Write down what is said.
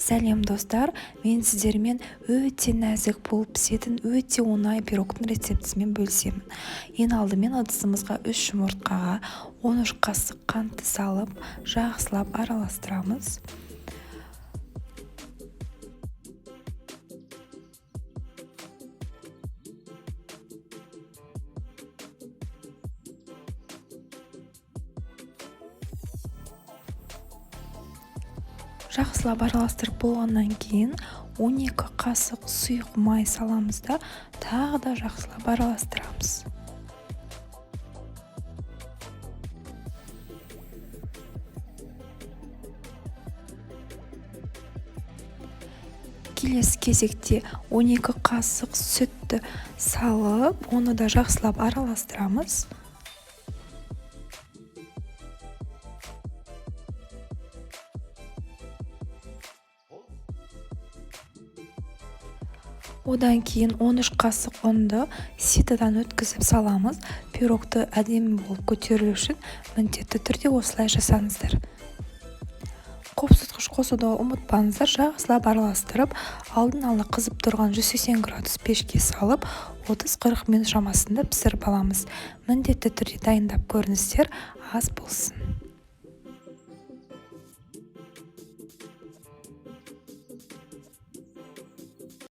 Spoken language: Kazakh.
Сәлем, достар! Мен сіздермен өте нәзік болып пісетін, өте оңай пирогтың рецептісімен бөлісемін. Ең алдымен ыдысымызға 3 жұмыртқаға 13 қасық қантты салып, жақсылап араластырамыз. Жақсылап араластырып болғаннан кейін 12 қасық сұйық май саламыз да, тағы да жақсылап араластырамыз. Келесі кезекте 12 қасық сүтті салып, оны да жақсылап араластырамыз. Одан кейін 13 қасық ұнды ситодан өткізіп саламыз. Пирогты әдемі болып көтерілу үшін міндетті түрде осылай жасаңыздар. Қопсытқыш қосуды ұмытпаңыздар. Жақсылап араластырып, алдын ала қызып тұрған 180 градус пешке салып, 30-40 минут шамасында пісіріп аламыз. Міндетті түрде дайындап көріңіздер. Ас болсын!